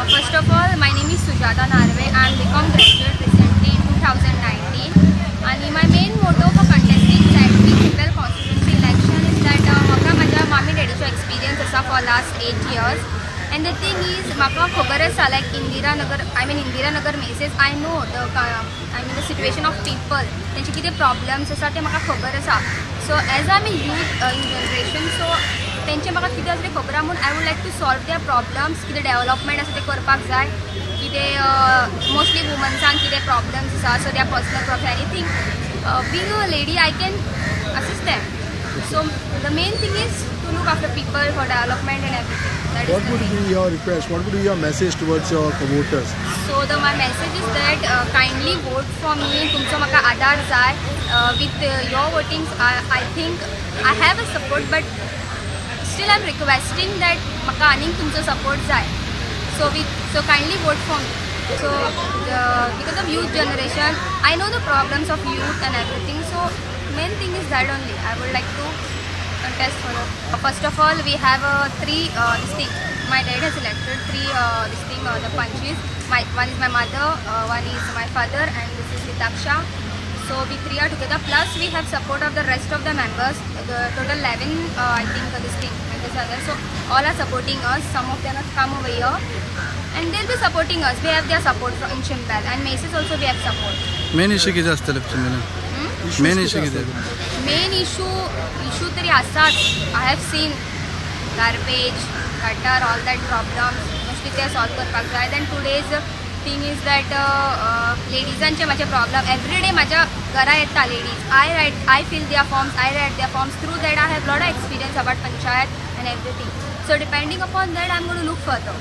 First of all, my name is Sujata Narve. I am BCom graduate recently in 2019. And my main motto for contesting ZP Chimbel constituency election is that म्हाका म्हाज्या मामी डॅडीचो experience आसा for last 8 years. And the thing is, म्हाका खबर आसा, like Indira Nagar, I mean Indira Nagar Menezes, I know the, I mean, the situation of people. तेंचे कितें problems आसा ते म्हाका खबर आसा. So as I am a youth in generation, so तेंचे म्हाका कितें आसा तें खबर आहा म्हूण I would like to solve their problems. कितें डेवलपमेंट आसा तें करपाक जाय, कितें मोस्टली वुमन्सांक कितें प्रॉब्लम्स आसा, so their personal problem, anything, being a lady, I can assist them. So the main thing is to look after people for development and everything. That What is the would main. Be your request? What would be your message towards your voters? So the my message is that kindly vote for me. तुमचो म्हाका आदार जाय. With your votings, I think I have a support, but still I am requesting that म्हाका आनीक तुमचो support जाय. So kindly vote for me. So because of youth generation, I know the problems of youth and everything. So main thing is that only I would like to contest for the. First of all, we have three this thing. My dad has elected three this thing, the panches. My one is my mother, one is my father, and this is Hitaksha. So we three are together. Plus we have support of the rest of the members. The total 11, I think, this thing members are there. So all are supporting us. Some of them have come over here, and they'll be supporting us. We have their support from in Chimbel and Maces also. We have support. Main issue कितें आसतलें चिंबेलान? Issues main कितें issue आसतले? कितें? Main issue तरी आसाच. I have seen garbage, gutter, all that problems. Mostly ते solve करपाक जाय. Then today's thing is that लेडीजांचे म्हाजे प्रॉब्लम एवरी डे म्हाज्या घरा येता ladies. I write, I fill their forms, I write their forms. Through that I have lot of experience about panchayat and everything. So depending upon that, I am gonna look further.